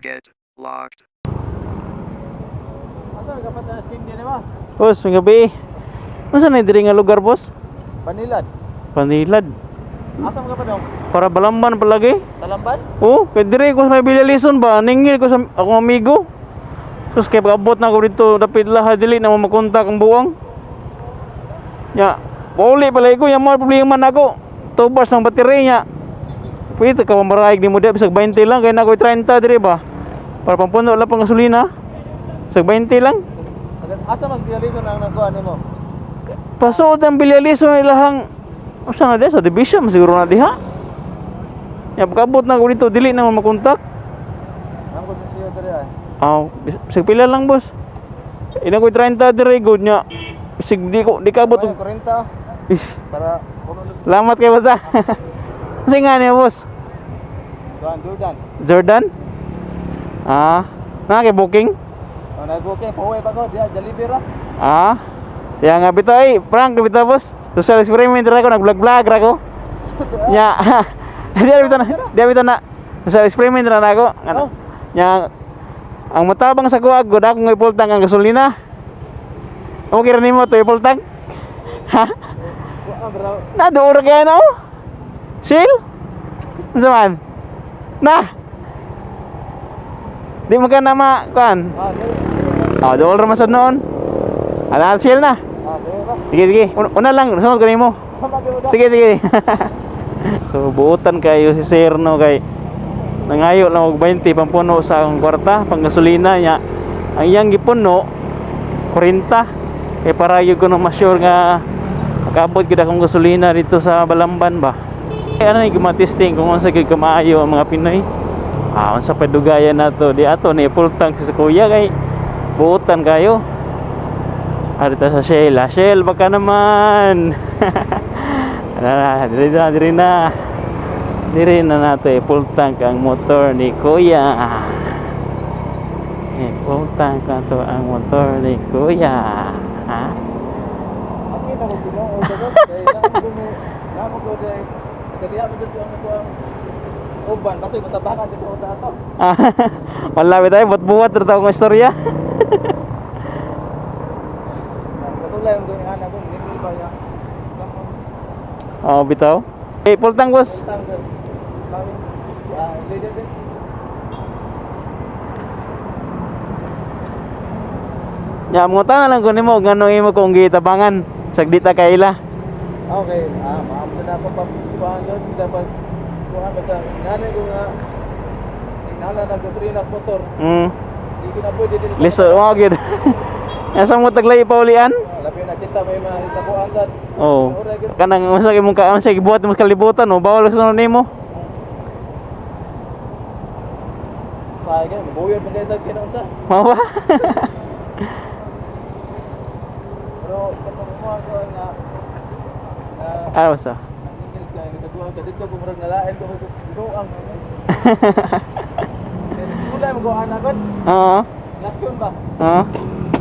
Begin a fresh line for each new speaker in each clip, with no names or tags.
Target locked.
Asa may kapat na skin din ba?
Boss, may gabi. Unsa na diri nga lugar, boss?
Banilad.
Panilad.
Asa mo kapat dong?
Para Balamban palagi.
Talamban?
Oh, kay diri ko sa may Billalison ba, ningil ko sa akong amigo. Sus, kay pag-abot na ako dito, dapit lahat dili na mo makontak ang buwang. Ya, pauli pala ko, yung mga problema na ako. Tubas ng baterya niya. Pwede ka mamaraig ni mo diya, bisag 20 lang, kaya na ako'y 30 diri ba? Para pampuno lang pang gasolina. Bisag 20 lang.
Asa mas Billalison ang nagkuan nimo?
Pasuod ang Billalison ilahang usa na diha sa division siguro na diha. Ya, pag-abot na ako dito, dili na mo makontak.
Ang ko siya diri ay.
Aw, bisag pila lang, boss. Ina ko 30 dire good nya. Bisag di ko di kaabot.
Ay, 40
Ish,
para kuno
salamat kay boss ah. Kasi nga niya, boss.
kuan Jordan.
Jordan? Ah, na kay booking?
Oh, nag-booking pauwi pa ko diya Jollibee ra.
Ah. Siya nga bitaw ay, prank bitaw, boss. Social experiment ra ko, nag-vlog-vlog ra ko. Nya. Di bitaw na, di bitaw na. Social experiment ra na ako. Ano?
Oh.
Nya ang matabang sa kuha, gud akong ipultang ang gasolina. Okay ra nimo to ipultang? Ha?
Kuan bro.
Na doon ra kaya na oh. Shil? Unsa man? Na. Di mo ka na ma kuan.
Ah, diri.
Oh, doon ra man sad noon. Ala, Shil na.
Ah, diri ra.
Sige, sige. Una lang, sunod ko nimo. Sige, sige. So buotan kayo si sir no, kay nangayo lang og 20 pampuno sa akong kwarta pang gasolina niya. Ang iyang gipuno 40 kay para gyud ko no ma-sure nga makaabot gyud akong gasolina dito sa Balamban ba. Kay ano ni gumatesting kung unsa gyud kamaayo ang mga Pinoy. Ah, unsa pa dugayan nato di ato ni full tank sa kuya kay buotan kayo. Arita sa Shell. Ah, Shell, baka naman. Ano na, diri na, diri na. Diri na nato eh, full tank ang motor ni Kuya. Eh, full tank na to ang motor ni Kuya. Ha?
Ako na ko Ginoo dagot kay namo ko ni namo ko dai kadiha mo jud ang ako ang uban kasi matabangan jud ko ta ato.
Ah, wala ba tayo, buhat-buhat ra tawag ng istorya.
Katulay ang doon anak ko ningil ba ya.
Oh, bitaw. Eh, full tank, boss.
Tang ah, leader din.
Ya, muta na lang ko nimo ngano imo kung gitabangan sagdita kaila.
Okay, ah, maamo na ako pa kuan yun, dapat kuan basta ngani ko nga inala na gasolina sa motor. Di ko na pwede dito.
Lisod mo gyud. Asa mo taglay paulian?
Ah, labi na kita may mga hitabuan sad.
Oh. Kanang unsa kay mong ka unsa gibuhat mo sa kalibutan, oh, bawal sa nimo.
Kaya kay buyod man kay sa kinaunsa.
Mao ba?
Pero katong mo ako nga na
Ah, basta.
nangingil ka nagtaguan ka dito kung murag nalain ko ang. Kulay mo ko anak kon.
Oo.
Nasyon ba?
Oo.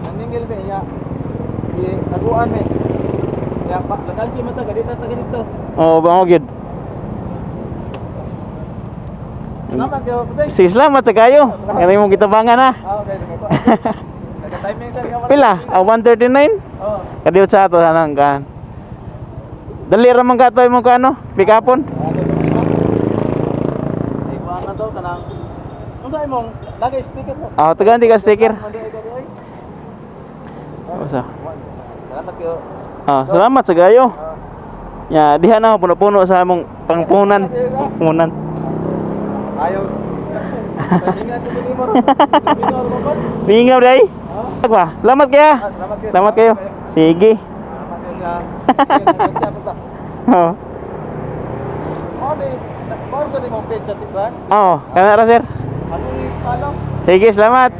Naningil me ya. Di taguan me. Ya pa lagan si mata gadita ta ganito.
Oo, ba mo gyud.
Salamat kayo. Pasay.
Sige, salamat sa kayo. Kanang imong gitabangan ha.
Ah, okay. Nagka-timing sa ka.
Pila? Ah, 139?
Oh.
Kadiot sa ato sanang kan. Dali ra man ka to imong kaano, pikapon.
Ay, kuha na to kanang. Unsa imong lagay sticker mo?
Ah, tagaan di ka sticker. Basta.
Salamat kayo.
Ah, salamat sa kayo. Ya, diha na ako puno-puno sa among pangpunan. Punan.
Ayaw. Pahinga ko nimo ro. Minor mo ba?
Mingaw day.
Ah,
Ba, salamat kaya.
salamat kayo.
Salamat kayo. Sige.
Salamat kayo nga. Sige, nagsiya pa.
Oo.
Oh, di, baru sa imong page sa Tikban.
Oo, kana ra sir.
Ano ni follow?
Sige, salamat.